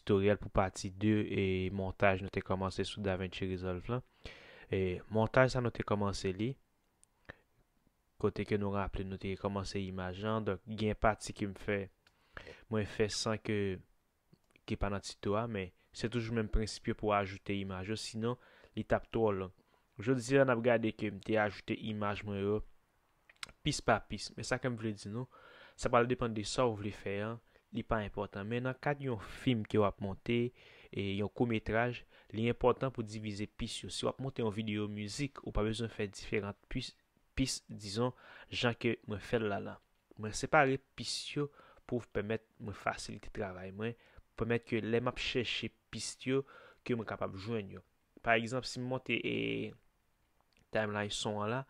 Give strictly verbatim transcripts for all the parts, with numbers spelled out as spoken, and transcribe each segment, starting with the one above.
tutorial pou pati de e montaj nou te kòmanse sou DaVinci Resolve lan. E montaj sa nou te kòmanse li, kote ke nou raple nou te kòmanse imaj lan, donk gen pati ke m fè, mwen fè san ke, ki pa nan tito a, men se toujou menm prensip yo pou ajoute imaj yo, sinon li t ap twò long. Jodi a, n ap gade ke m te ajoute imaj mwen yo pis pa pis. Men sa ke m vle di nou, sa pral depann de sa w vle fè an, li pa enpòtan. Men nan kad yon fim ke w ap monte, e yon kometraj, li enpòtan pou divize pis yo. Si w ap monte yon videyo mizik, ou pa bezwen fè diferan pis, pis, dizon, jan ke mwen fè l la la. Mwen separe pis yo pou pèmèt mwen fasilite travay mwen, pou pèmèt ke lè m ap chèche pis yo, ke mwen kapab jwenn yo. Pa egzanp, si m monte, e, timeline son an la,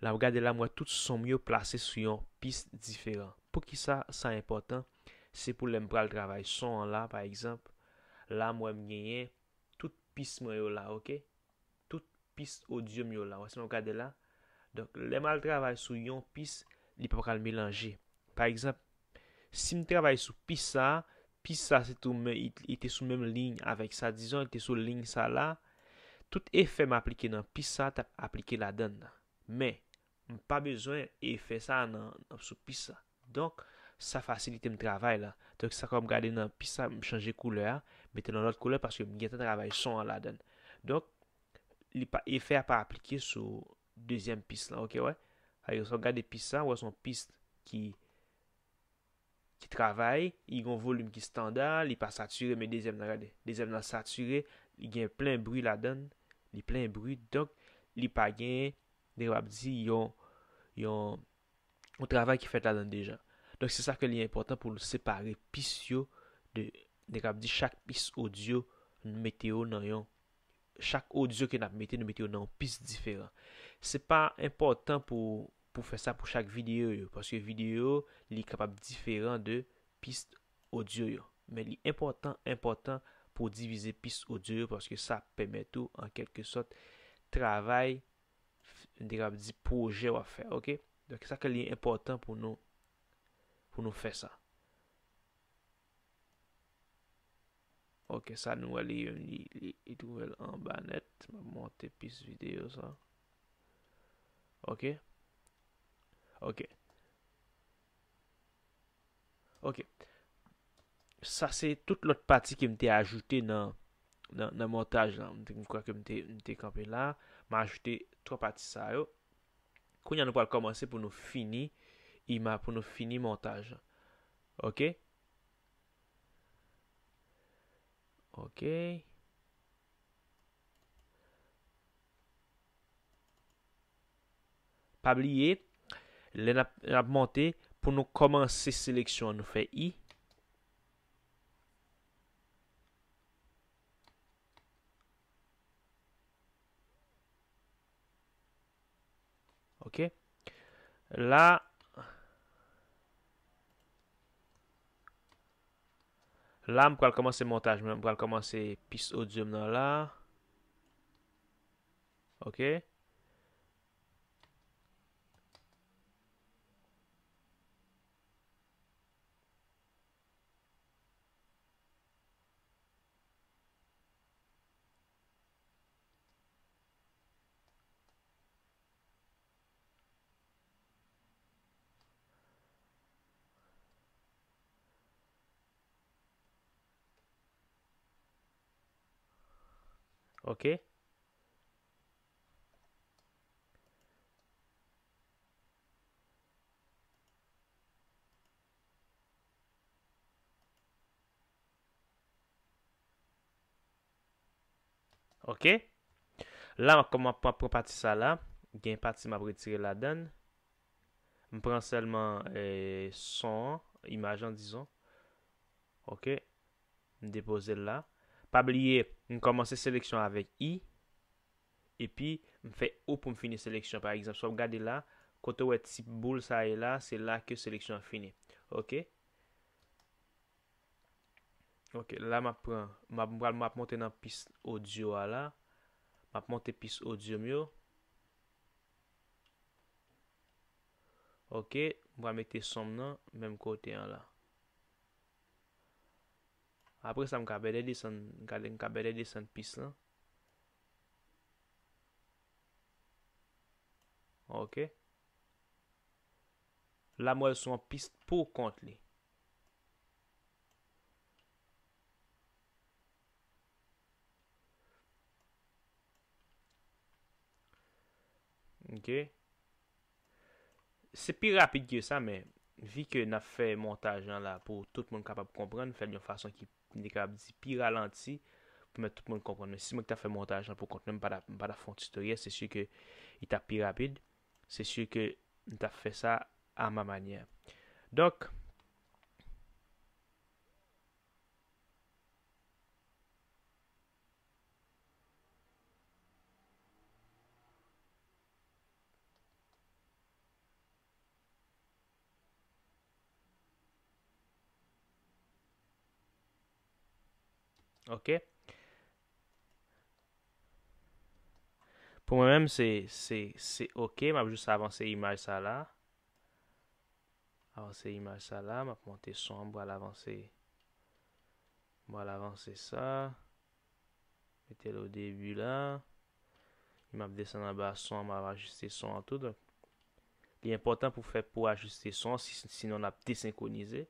la w gade la, m wè tout son m yo plase sou yon pis diferan. Poukisa sa enpòtan? Se pou lè m pral travay son an la, pa egzanp, la m wè m genyen tout pis mwen yo la, oke? Tout pis odyo m yo la. Wè, si n ap gade la. Donk, lè m al travay sou yon pis, li pa pral melanje. Pa egzanp, si m travay sou pis sa a, pis sa se tou men, li, li te sou menm liy avèk sa, dizon, li te sou liy sa la, tout efè m aplike nan pis sa t ap aplike ladan l. Men, m pa bezwen efè sa nan, nan sou pis sa. Donk, sa fasilite m travay la. Donk, sa k ap gade nan pis sa, m chanje koulè a, mete l yon lòt koulè paske m gentan travay son an ladan l. Donk, li pa, efè a pa aplike sou dezyèm pis la, oke, wè. Sa yo, sa w gade pis sa, wè, se yon pis ki, ki travay, li gen yon volim ki estanda, li pa satire, men dezyèm nan, gade, dezyèm nan satire, li gen plen bri ladan l, li plen bri, donk, li pa gen, nou kapab di, yon, yon yon travay ki fèt ladan deja. Donk, se sa ke li enpòtan pou nou separe pis yo de, n te kab di chak pis odyo, nou mete yo nan yon, chak odyo ke n ap mete, nou mete yo nan yon pis diferan. Se pa enpòtan pou, pou fè sa pou chak videyo yo, paske videyo yo, li kapab diferan de pis odyo yo. Men li enpòtan, enpòtan pou w divize pis odyo yo, paske sa ap pèmèt ou, an kèlke sòt, travay, n te kab di pwojè w ap fè, oke? Donk, sa ke li enpòtan pou nou, pou nou fè sa. Oke, sa nou wè li, li, li, li twouve l anba nèt. M ap monte pis videyo sa. Oke? Oke. Oke. Sa se tout lòt pati ke m te ajoute nan, nan, nan montaj lan. M te, m kwè ke m te, m te kanpe la. M ajoute twa pati sa yo. Kounye a nou pral kòmanse pou nou fini ima-, pou nou fini montaj lan. Oke? Oke. Pa bliye, lè n ap, n ap monte, pou nou kòmanse seleksyon an, nou fè I. Oke. La, la, m pral kòmanse montaj mwen, m pral kòmanse pis odyo m nan la. Oke. Oke. Oke. La, m ap, m ap, m ap pran pati sa la. Gen pati m ap retire ladan l. M pran sèlman, eh, son an, imaj lan, dizon. Oke. M depoze l la. Pa bliye, m kòmanse seleksyon avèk I. Epi, m fè O pou m fini seleksyon. Pa egzanp, si w ap gade la, kote w wè ti boul sa ye la, se la ke seleksyon an fini. Oke? Oke, la m ap pran, m ap, m pral, m ap monte nan pis odyo a la. M ap monte pis odyo m yo. Oke, m pral mete son m nan menm kote an la. Apre sa, m ka bèlè desann, m ka, m ka bèlè desann pis lan. Ok. La, m wè l sou yon pis pou kont li. Ok. Se pi rapid ke sa, men vi ke n ap fè montaj lan la pou tout moun kapab konprann, fè l yon fason ki, m te kapab di, pi ralanti, pou pèmèt tout moun konprann. Men si mwen ki t ap fè montaj lan pou kont mwen, m pa t ap, m pa t ap fè yon tutoriel, se si ke li t ap pi rapid. Se si ke m t ap fè sa à ma manière. Donk, Ok. Pou mwen menm, se, se, se ok. M ap jis avanse imaj sa la. Avanse imaj sa la. M ap monte son an, m pral avanse. M pral avanse sa. Mete l o debi la. E m ap desann anba son an, m ap ajiste son an tou. Donk, li enpòtan pou fè, pou ajiste son an, si, sinon n ap desenkwonize.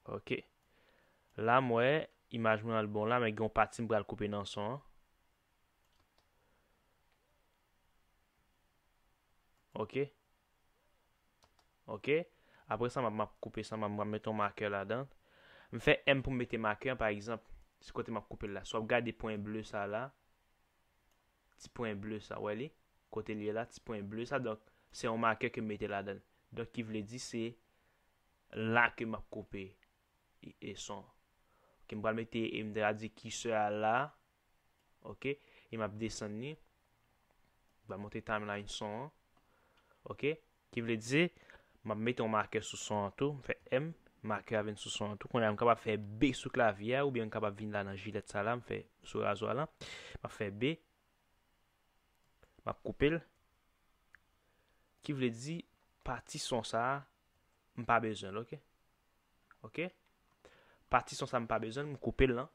Ok. La, m wè imaj mwen al bon la, men gen yon pati m pral koupe nan son an. Ok. Ok. Apre sa, m ap, m ap koupe sa, m ap, m ap mete yon makè ladan. M fè M pou m mete makè an, pa egzanp, se kote m ap koupe l la. Si w ap gade pwen ble sa la, ti pwen ble sa, wè li? Kote l ye la, ti pwen ble sa, donk, se yon makè ke m mete ladan. Donk, ki vle di se la ke m ap koupe e, e son. Ok, m pral mete, e m te ka di kisè a la. Ok, e m ap desann li. M pral monte timeline son an. Ok, ki vle di, m ap mete yon makè sou son an tou. M fè M, makè a vin sou son an tou. Kounye a, m kapab fè B sou klavye a, oubyen m kapab vin la nan jilèt sa la, m fè sou razwa la. M ap fè B. M ap koupe l. Ki vle di, pati son sa a, m pa bezwen l, ok? Ok? Pati son sa a, m pa bezwen l, m koupe l lan.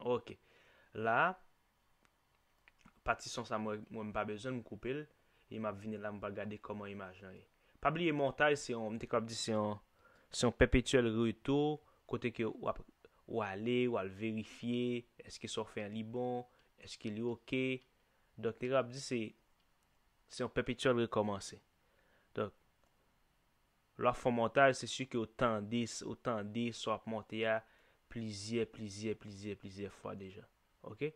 Ok. La, pati son sa mwen, mwen m pa bezwen, m koupe l, e m ap vini la, m pral gade kòman imaj lan ye. Pa bliye montaj, se yon, m te kapab di se yon, se yon pèpetyèl retou, kote ke w ap, w ale, w al verifye, èske sa w fè an li bon, èske li ok. Donk, te kapab di se, se yon pèpetyèl rekòmanse. Donk, lè w ap fè yon montaj, se si ke w tande, w tande sa w ap monte a plizyè, plizyè, plizyè, plizyè fwa deja. Ok?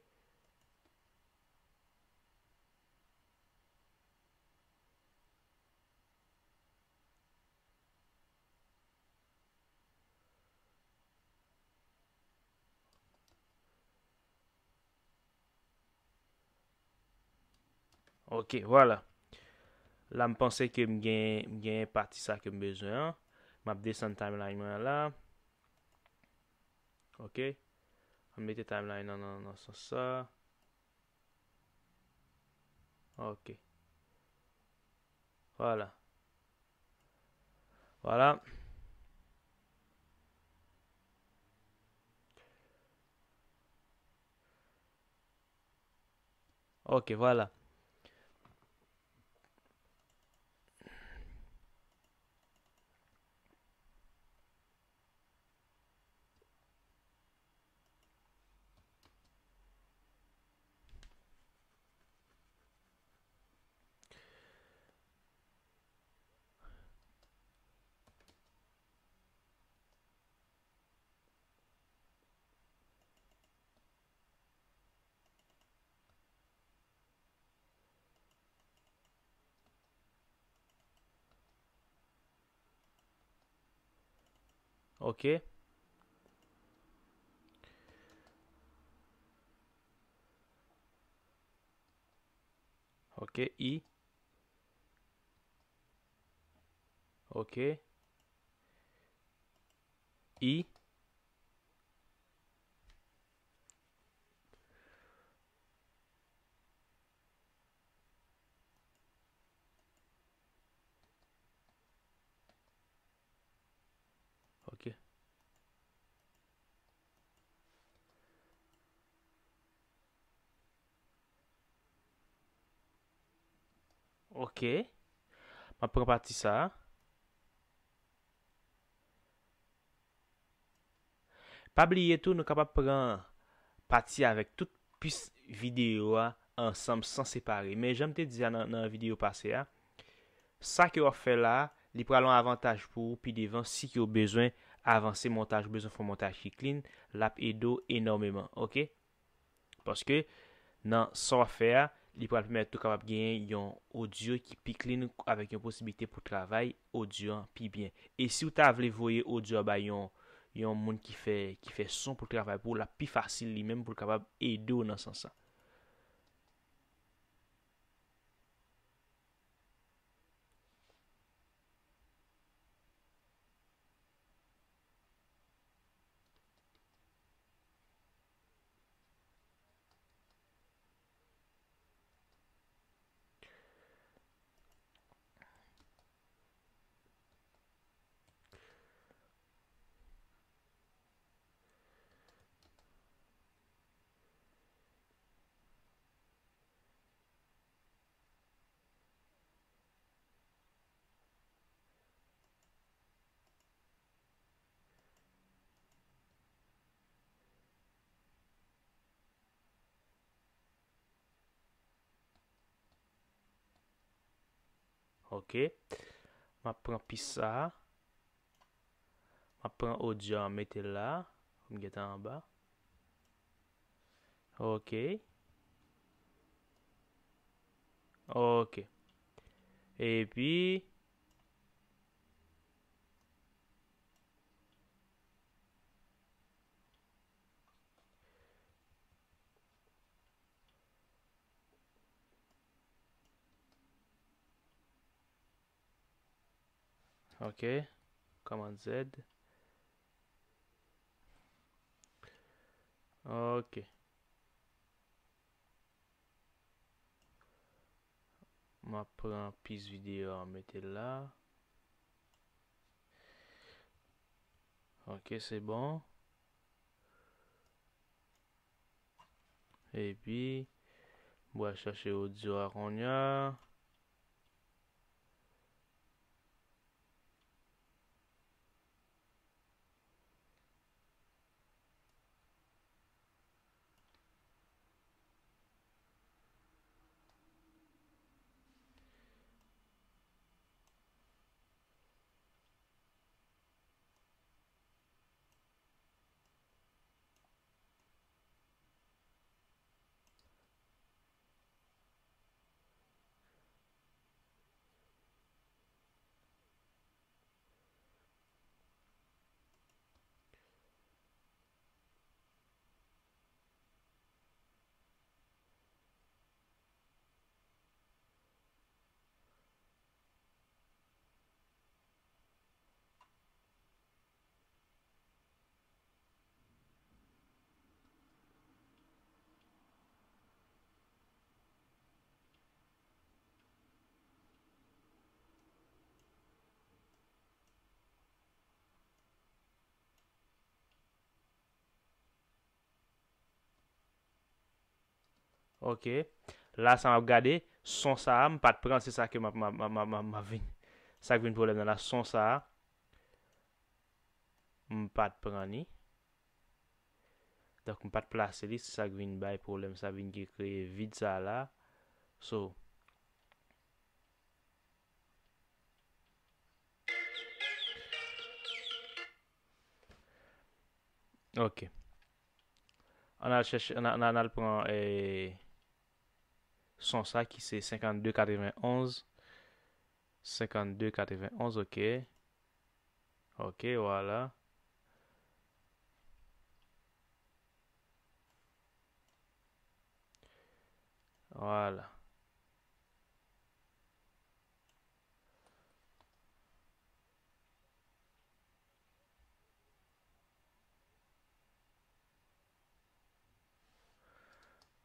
Ok, vwala. La, m panse ke m gen, m gen pati sa ke m bezwen an. M ap desann timeline mwen an la. Ok. M mete timeline nan, nan, nan sans sa. Ok. Vwala. Vwala. Ok, vwala. Ok. Ok, i. Ok. I. Ok. Ok. M ap pran pati sa a. Pa bliye tou, nou kapab pran pati avèk tout pis videyo a ansanm san separe. Men jan m te di a nan, nan videyo pase a, sa ke w ap fè la a, li pral yon avantaj pou ou pi devan si ke w bezwen avanse montaj, ou bezwen fè yon montaj ki clean, l ap ede w enòmeman, ok? Paske nan sa w ap fè a, li pral pèmèt ou kapab genyen yon odyo ki pi clean avèk yon posiblite pou travay odyo an pi byen. E si w ta vle voye odyo a bay yon, yon moun ki fè, ki fè son pou l travay pou ou, l ap pi fasil li menm pou l kapab ede w nan sans sa. Ok. M ap pran pis sa a. M ap pran odyo a, mete l la. Pou m gentan anba. Ok. Ok. Epi, ok. Command Z. Ok. M ap pran pis videyo a, mete l la. Ok, se bon. Epi, m pral chache odyo a kounye a. Ok. La sa m ap gade, son sa a, m pa t pran, se sa ke m ap, m ap, m ap, m ap, m ap, m ap vin. Sa k vin pwoblèm nan la, son sa a, m pa t pran ni. Donk, m pa t plase li, se sa k vin bay pwoblèm, sa vin ki kreye vid sa a la. So, Ok. Ann al chèche, ann, ann, ann al pran, eh, son sa ki se senkannde katrevenonz. Senkannde katrevenonz, ok. Ok, vwala. Vwala.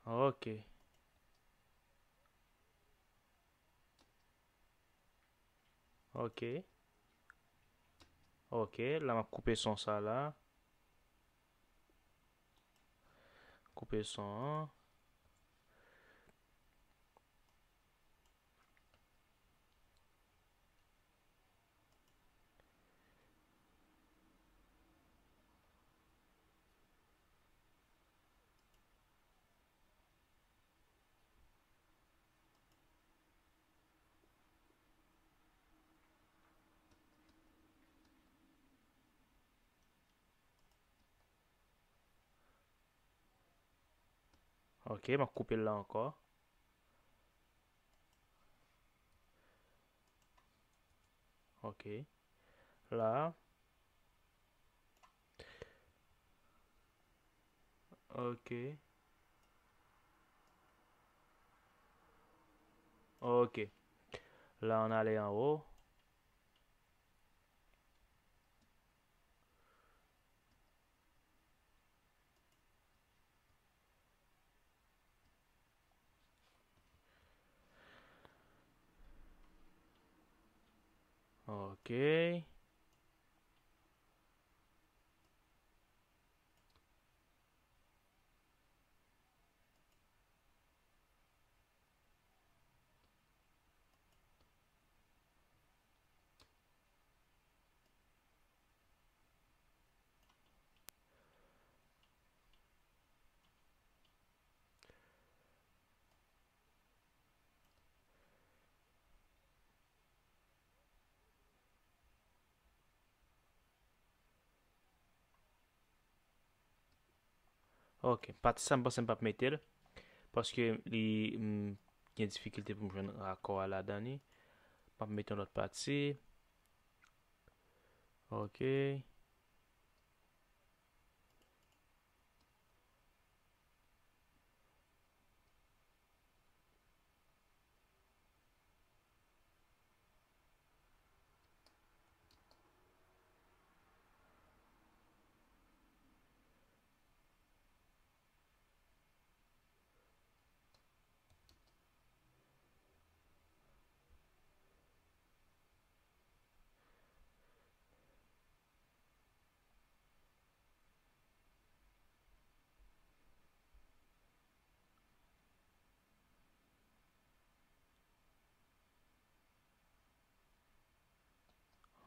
Ok. Ok. Ok, la m ap koupe son sa la. Koupe son an. Ok, m ap koupe l la ankò. Ok. La. Ok. Ok. La, ann ale anwo. Ok. Ok, pati sa m panse m p ap mete l, paske li, m, gen difikilte pou m jwenn akò a ladan li. M ap mete yon lòt pati. Ok.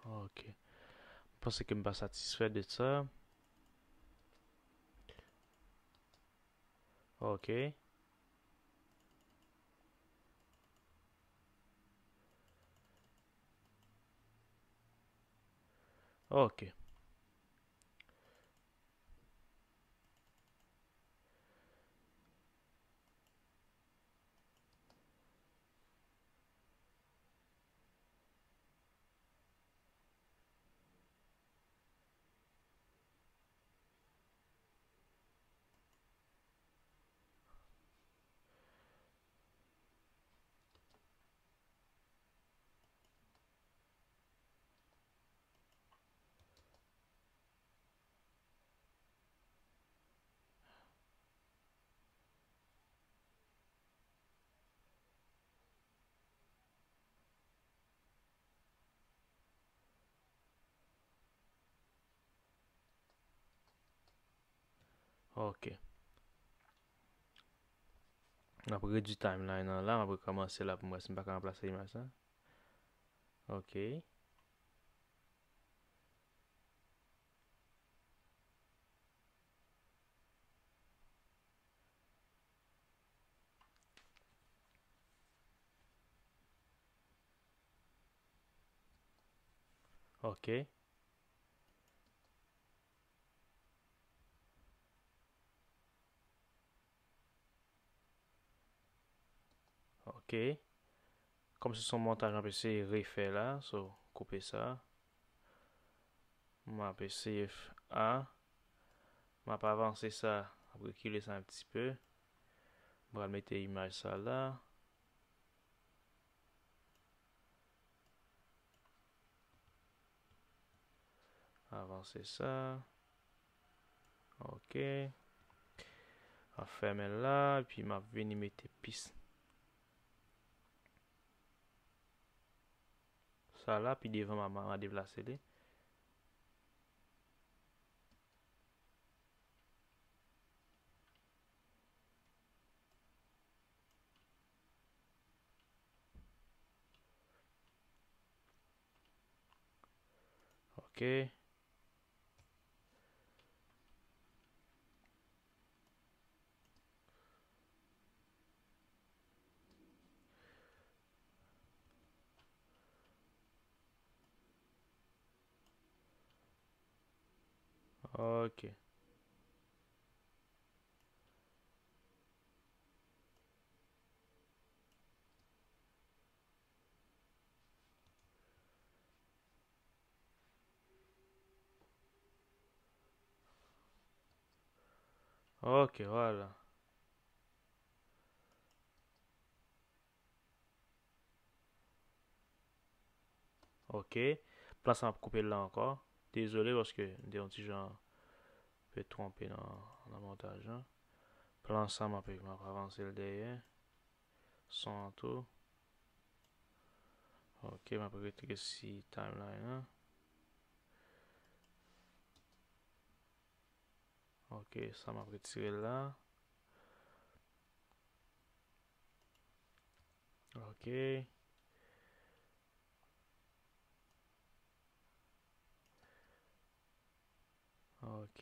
Ok. M panse ke m pa satisfè de sa. Ok. Ok. Ok. M ap redui timeline nan la, m ap rekòmanse la pou m wè si m pa ka ranplase imaj sa. Ok. Ok. Ok. Kòm se son montaj m ap eseye refè la, so, koupe sa. M ap eseye f-, a. M ap avanse sa, m ap rekile sa yon ti pe. M pral mete imaj sa la. Avanse sa. Ok. Fèmen l la, epi m ap vini mete pis sa la, pi devan m a, m a deplase li. Ok. Ok. Ok, vwala. Ok. Plan sa m ap koupe l la ankò. Dezole paske m te yon ti jan fè twonpe nan, nan montaj lan. Plan sa m ap, m ap avanse l dèyè. Son an tou. Ok, m ap retresi timeline lan. Ok, sa m ap retire l la. Ok. Ok.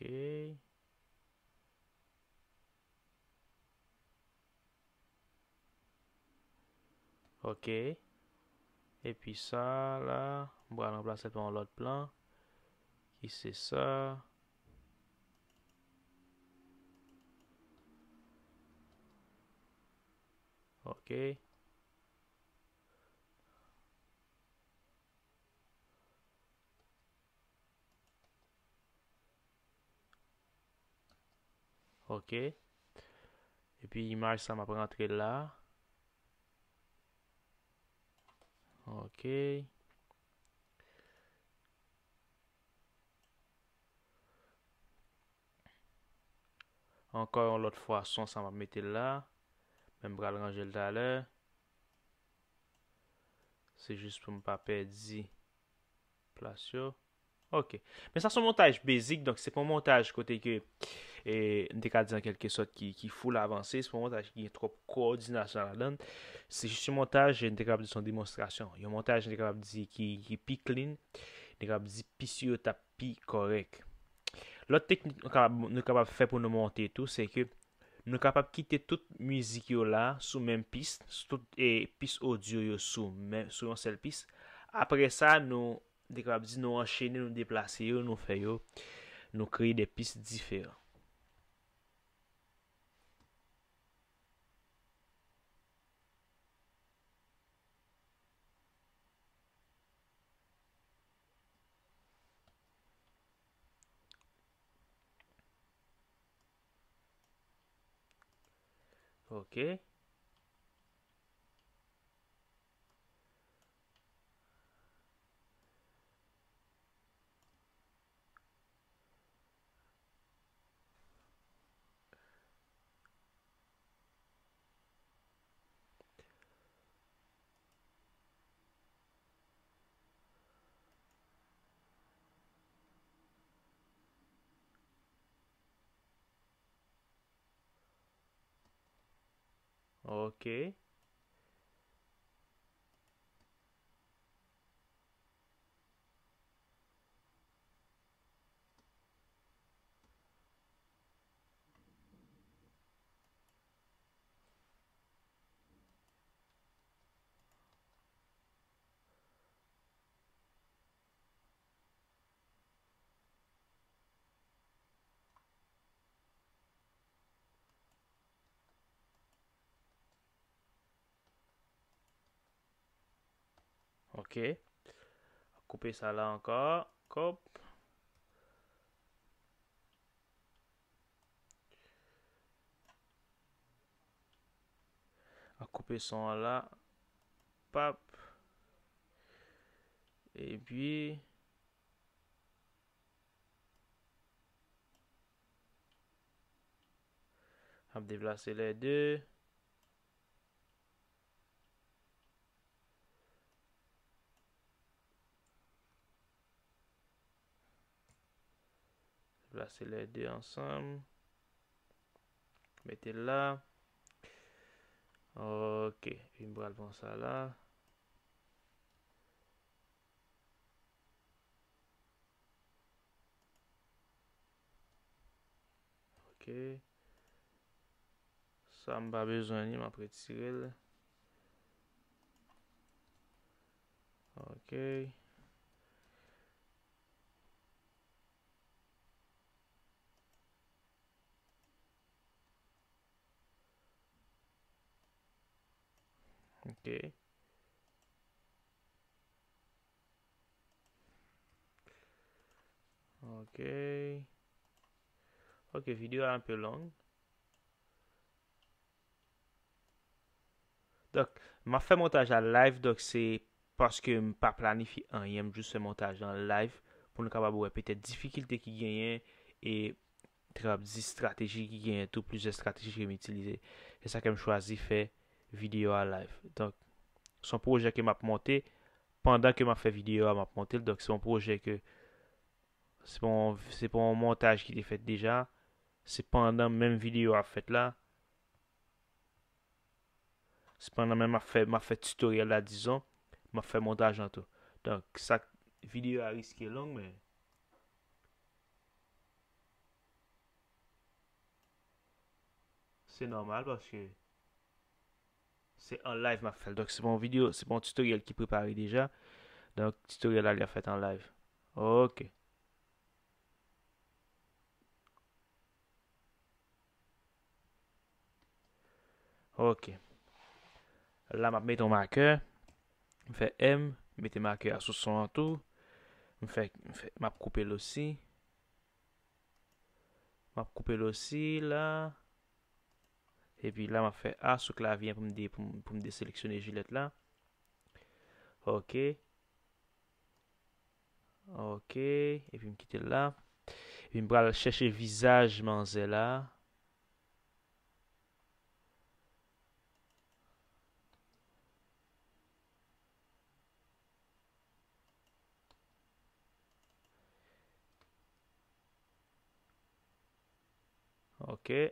Ok. Epi sa la, m pral ranplase l pa yon lòt plan, ki se sa. Ok. Ok. Epi imaj sa m ap rantre la. Ok. Ankò yon lòt fwa, son sa m ap mete l la. Men m pral ranje l talè. Se jis pou m pa pèdi plas yo. Ok. Men sa se yon montaj basic, donk se pa yon montaj kote ke, e, m te ka di an kèlke sòt ki, ki full avanse, se pa yon montaj ki gen twòp kowòdinasyon ladan l. Se jis yon montaj, m te kapab di se yon demonstrasyon. Yon montaj, m te kapab di ki, ki pi clean, m te kapab di pis yo t ap pi kòrèk. Lòt teknik nou kapab, nou kapab fè pou nou monte tou, se ke nou kapab kite tout mizik yo la sou menm pis, sou tout, e, pis odyo yo sou men, sou yon sèl pis. Apre sa, nou, m te kapab di nou anchene, nou deplase yo, nou fè yo, nou kreye de pis diferan. Ok. Ok. Ok. Koupe sa la ankò. Kòp. A koupe son an la. Pap. Epi, m ap koupe son an la. Pap. Epi, M ap deplase lè de. Deplase lè de ansanm. Mete l la. Ok. Epi m pral pran sa la. Ok. Sa m pa bezwen li, m ap retire l. Ok. Ok. Ok. Ok, videyo a enpe long. Donk, m ap fè montaj la live, donk se paske m pa planifye anyen, m jis fè montaj lan live pou nou kapab wè petèt difikilte ki genyen e, trap di, estrateji ki genyen tou, plizyè estrateji ke m itilize. Se sa ke m chwazi fè videyo a live. Donk, se yon pwojè ke m ap monte, pandan ke m ap fè videyo a, m ap monte l. Donk, se yon pwojè ke, se pa yon, se pa yon montaj ki te fèt deja. Se pandan menm videyo a ap fèt la. Se pandan menm m ap fè, m ap fè tutorial la, dizon, m ap fè montaj lan tou. Donk, sa, videyo a riske long, men se nòmal paske se an live m ap fè l. Donk, se pa yon videyo, se pa yon tutorial ki prepare deja. Donk, tutorial la, li ap fèt an live. Ok. Ok. La, m ap mete yon makè. M fè M, mete makè a sou son an tou. M fè, m fè, m ap koupe l osi. M ap koupe l osi la. Epi la, m ap fè A sou klavye an pou m de-, pou m, pou m deseleksyone jilèt la. Ok. Ok. Epi m kite l la. Epi m pral chèche vizaj manzè la. Ok.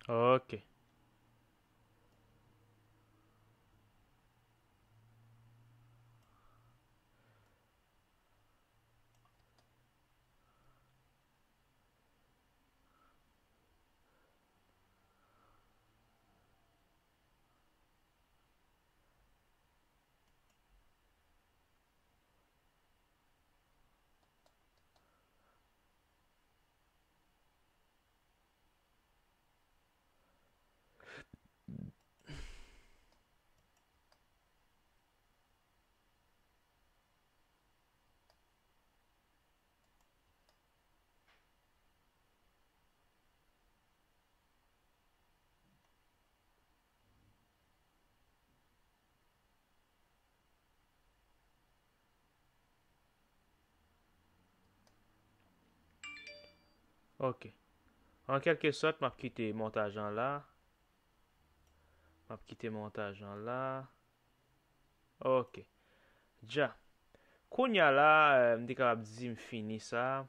Ok. Ok. An kèlke sòt, m ap kite montaj lan la. M ap kite montaj lan la. Ok. Dja. Kounye a la, eh, m te kapab di m fini sa.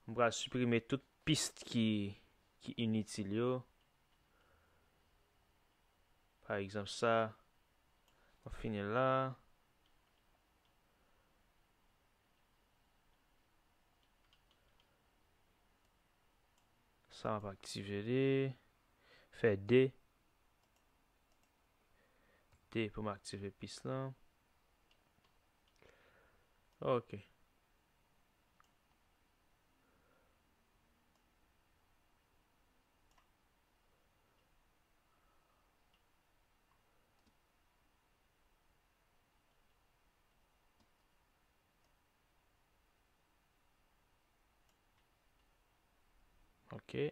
M pral siprime tout pis ki, ki initil yo. Pa egzanp, sa. M ap fini la. Sa m ap aktive li. Fè de. De pou m aktive pis lan. Ok. Ok.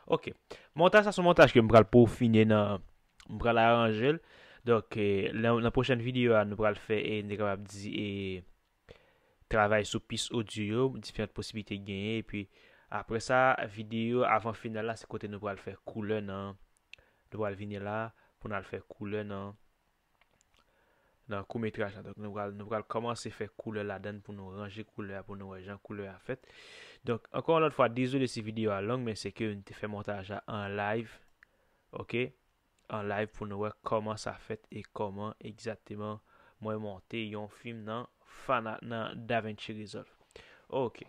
Ok. Montaj sa se yon montaj ke m pral pofine nan, m pral aranje l. Donk, eh, nan, nan pwochèn videyo a, nou pral fè, e nou te kapab di, e travay sou pis odyo yo, diferan posiblite ki genyen. Epi, apre sa, videyo avan final la, se kote nou pral fè koulè nan, nou pral vini la pou n al fè koulè nan, nan kout metraj la. Donk, nou pral, nou pral kòmanse fè koulè ladan l pou nou ranje koulè a, pou nou wè jan koulè a fèt. Donk, ankò yon lòt fwa, dezole si videyo a long, men se ke m te fè montaj la an live. Ok? An live pou nou wè kòman sa fèt e kòman egzakteman mwen monte yon fim nan Fana-, nan DaVinci Resolve. Ok.